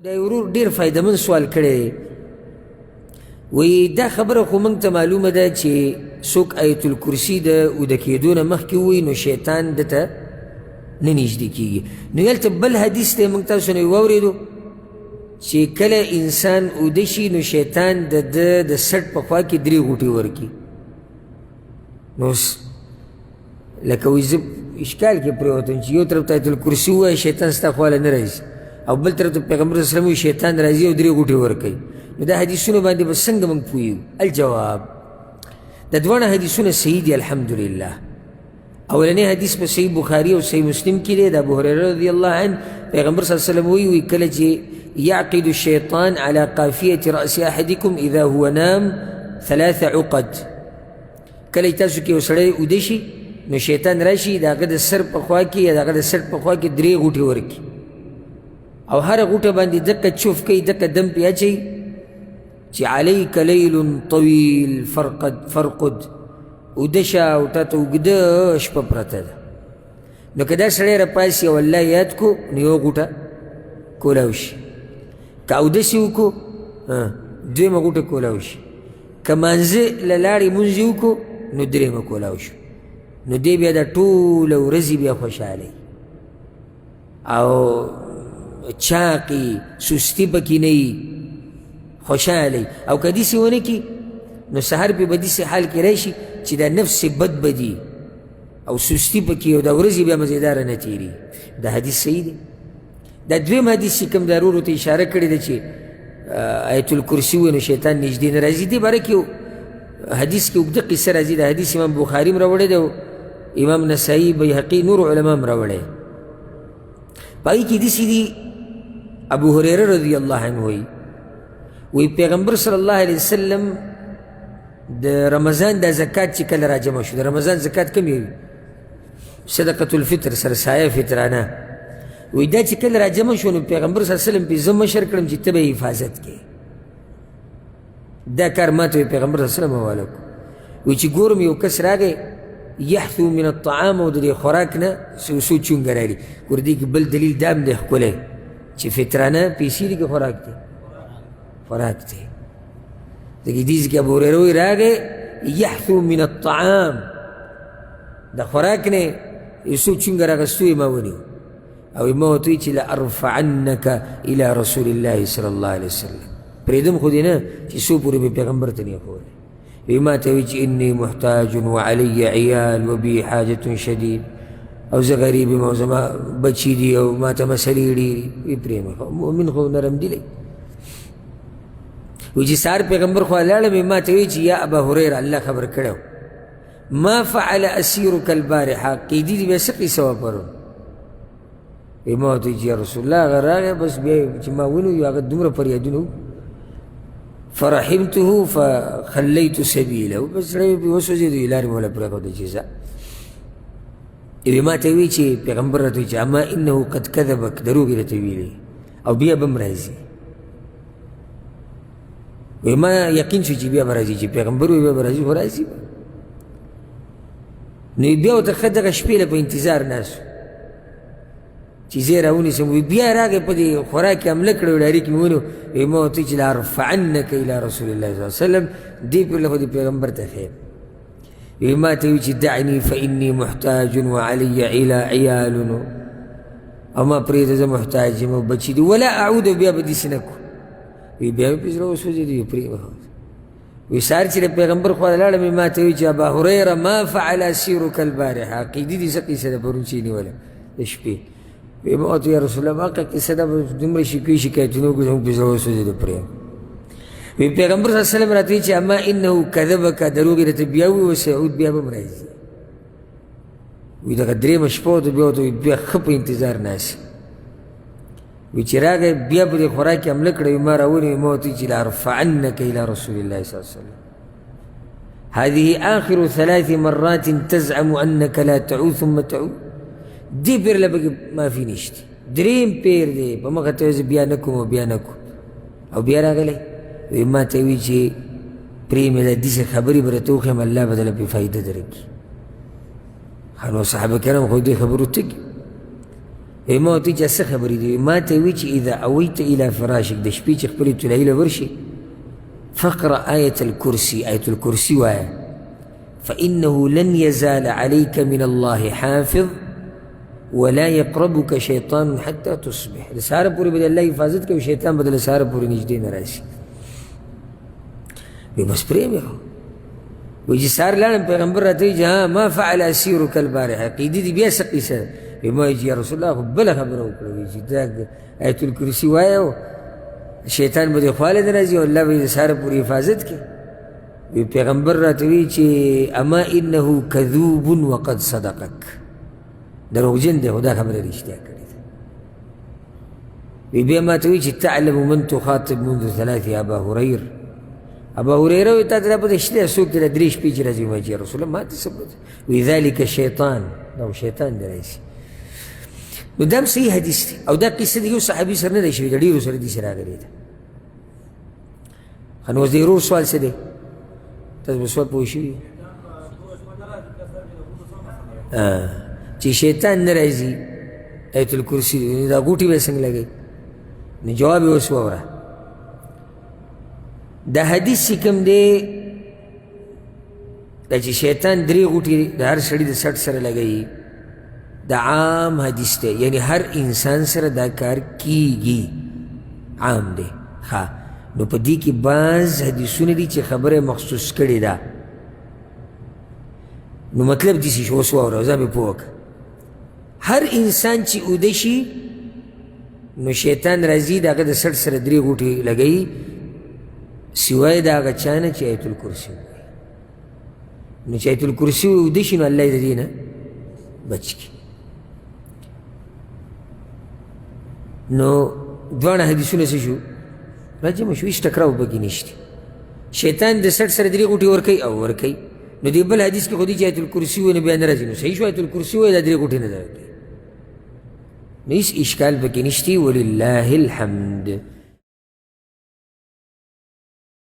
دا ورور ډیر فایدهمند سوال کړی دی. وایي دا خبره خو موږ ته معلومه ده چې څوک آیت الکرسي د اوده کېدو نه مخکې ووایي نو شیطان ده ته نه نږدې کېږي. نو هلته بل حدیث دی موږ تاسو نه واورېدو چې کله انسان اوده شي نو شیطان د ده د سټ په خوا کې درې غوټې ورکړي. نو لکه وایي زه اشکال کې پرېوتم چې یو طرف ته آیت الکرسي ووایه شیطان ستا خواله نه راځي او بل طرف ته پیغمبر صلی الله علیه وسلم وایي شیطان راځي او درې غوټې ورکوي. نو دا حدیثونو باندې به څنګه موږ پوه یو؟ الجواب، دا دواړه حدیثونه صحیح دي الحمدلله. اولنی حدیث په صحیح بخاري او صحیح مسلم کې دی، د ابو هریره رضی الله عنه پیغمبر صلی الله علیه وسلم وایي کله چې يعقد الشيطان على قافية رأس أحدكم إذا هو نام ثلاث عقد، کله چې تاسو کې یو سړی اوده شي نو شیطان راشي د هغه د سر په خوا کې یا د هغه د سر په خوا کې درې غوټې ورکړي او هره غوټه باندې دقه چوف کوي، دقه دم پرې اچوي چې علیک لیل طویل فرقد فرقد، اوده شه او تا ته اوږده شپه پرته ده. نو که دا سړی راپاڅي او الله یاد کړو نو یوه غوټه کولاو شي، که اودس یې وکړو دویمه غوټه کولاو شي، که مانځه له لاړې مونځ یې وکړو نو درېیمه کولاو شو. نو دی بیا دا ټوله ورځې بیا خوشحاله او چاقي سستی پکې نه وي، خوشحاله. او که داسې ونه کړي نو سهار پې به داسې حال کې راشي چې دا نفس یې بد بدي او سستی پکې او دا ورځې بیا مزېداره نه تېري. دا حدیث صحیح دی. دا دویم حدیث چې کوم دا ورور ته اشاره کړې ده چې آیت الکرسي ووایي نو شیطان نږدې نه راځي، دې باره کې حدیث کې اوږده قصه راځي. دا حدیث امام بخاري هم راوړی دی، امام نسايي، بیهقي، نور علما هم راوړی. په هغې کې داسې دي، ابو هریره رضی الله عنه وایي، وایي پیغمبر صلی الله علیه وسلم د رمضان دا زکات چې کله راجمع شو، د رمضان زکات کوم یو صدقة الفطر سره سایه فطرانه، وایي دا چې کله راجمع شو نو پیغمبر صلی الله علیه وسلم پې زه مشر کړم چې ته به یې حفاظت کړې. دا کار ما ته پیغمبر صلی الله علیه وسلم حواله کړو. وایي چې ګورم یو کس راغی یحثو من الطعام او د دې خوراک نه څو څو چونګه راړي. ګوره دې کې بل دلیل دا هم دی ښکلی چې فطرانه پیسې دي که خوراک دی؟ خوراک دی. ځکه دې ځای کې ابو هریره وایي راغی یحثو من الطعام، د خوراک نه یو څو چونګه راغستو یې ما ونیو او ما ورته وویل چې لارفعنک الی رسول الله صلی الله علیه وسلم، پرېږدم خو دې نه چې څو پورې مې پیغمبر ته نه ښوولی. وی ما ته وویل چې انی محتاج وعلی عیال وبي حاجة شدید، او زه غریب یم او زما بچي دي او ما ته مسلې ډېرې. وی پرې مې مؤمن خو نرم دي. وی چې سهار پیغمبر خوا لاړم، ما ته وویل چې یا ابا هریره، الله خبر کړی ما فعل اسیرک البارحه، قیدي دې بیا څه قصه وه پرون؟ وی ما ورته وویل چې یا رسول الله هغه راغی بس بیا چې ما ونیو هغه دومره فریادونه وکړو، فرحمته فخلیت سبیله، بس زړه مې پرې وسوځېدو، لارې مې وله پرېښوده چې ځه. وی ما ته وویل چې پیغمبر راته وویل چې اما انه قد کذبک، دروغ یې راته ویلي او بیا به هم راځي. وی ما یقین شو چې بیا به راځي، چې پیغمبر وي بیا به راځي، خو راځي. نو بیا ورته ښه دغه شپې له په انتظار ناست چې زه یې راونیسم. وی بیا راغی په دې خوراک یې حمله کړې، ډاري کې مې ونیو. وی ما ورته وویل چې لارفعنک الی رسول الله صلی الله علیه وسلم، دې پرې له خو دې پیغمبر ته ښیم. وی ما ته وویل چې دعني فإني محتاج وعلي عیال، او ما پرېږده زه محتاج یم او بچي دي، ولا اعود، بیا به داسې نه کړو. وی بیا مې په زړه وسوځېدو، وی پرې وخوت. وی سهار چې د پیغمبر خوا ته لاړم، ما ته وویل چې ابا هریره ما فعل اسیرک البارحه، عقیدې دې څه قصه ده پرون چې یې نیولم د شپې؟ وی ما ورته یا رسول الله ما قصه ده دومره شکوې شکایتونه وکړو زموږ په زړه وسوځېدو پرې. وی پیغمبر صلی الله علیه وسلم راته وویل چې اما انه کذبک، دروغ یې راته بیا وویل، وسعود بیا به هم راځي. وی دغه درېیمه شپه ورته بیا ورته بیا ښه په انتظار ناست. وی چې راغی بیا په دې خوراک کې حمله کړې، ما راونیو، ما ورته وویل چې لارفعنک الی رسول الله صلی الله علیه وسلم، هذه آخر ثلاث مرات تزعم أنك لا تعود ثم تعود. دې پیر له پکې معافي نشته، دریم پیر دی په مخه ته زه بیا نه کوم او بیا نه کوم او بیا راغلی. وی ما ته وویل چې پرې مې ده داسې خبرې به راته وښیم، الله به درله پرې فایده درکړي. ښه نو صحابه کرام خو دې خبرو تږي. وایي ما ورته چې څه خبرې دي؟ ما ته وایي چې اذا اویت الی فراشک، د شپې چې خپلې طلایي له ورشي، فقرأ آیة الکرسي، آیة الکرسي وایه، فإنه لن يزال عليك من الله حافظ ولا يقربك شيطان حتى تصبح. د سهاره پورې به د الله حفاظت کوي، شیطان به د سهاره پورې نږدې نه راشي. وایي بس پرې مې وایي چې سهار لاړم، پیغمبر راته وایي چې ها ما فعل اسیرک البارحه، قیدي دې بیا څه قیصه ده؟ وایي ما وایي چې یا رسول الله خو بله خبره وکړه، وایي چې دا آیت الکرسي وایه شیطان به دې خواله نه راځي او الله به یې د سهاره پورې حفاظت کوي. وایي پیغمبر راته وایي چې اما انه کذوب وقد صدقک، دروغجن دی خو دا خبره رښتیا کړې ده. وایي بیا ما ته وایي چې تعلم من تخاطب منذ ثلاث یا ابا هریر. ابا هریره وایي تا ته دا پته شته څوک دی دا درې شپې چې راځي؟ ما چې یا رسول الله ما ته څه پته. وایي ذلک شیطان، دا خو شیطان دی راځي. نو دا هم صحیح حدیث دی او دا قصه د یو صحابي سره نه ده شوې، د ډېرو سره داسې راغلې ده. ښه نو اوس د ورور سوال څه دی؟ تاسو به سوال پوه شوي چې شیطان نه راځي آیت الکرسي دا غوټې به څنګه لګوي؟ نو جواب یې اوس واوره. د حدیث چې کوم دی دا چې شیطان درې غوټې د هر سړي د سټ سره لګوي، د عام حدیث دی، یعنی هر انسان سره دا کار کیږي، عام دی. ښه نو په دې کې بعض حدیثونه دي چې خبره مخصوص کړې ده. نو مطلب داسې شو، اوس واوره ځان مې پوه کړه. هر انسان چې اوده شي نو شیطان راځي د هغه د سټ سره درې غوټې لګوي، سوای د هغه چا نه چې آیت الکرسي ووایي. نو چې آیت الکرسي اوده شي نو الله یې د دې نه بچ کړي. نو دواړه حدیثونه څه شو؟ راجمع شو، هېڅ ټکراو پکې نشته. شیطان د سټ سره درې غوټې ورکوي او ورکوي. نو دې بل حدیث کې خو دې چې آیت الکرسي ووایي نو بیا نه راځي، نو صحیح شو آیت الکرسي ووایي دا درې غوټې نه راځي، نو هېڅ اشکال پکې نشته. ولله الحمد.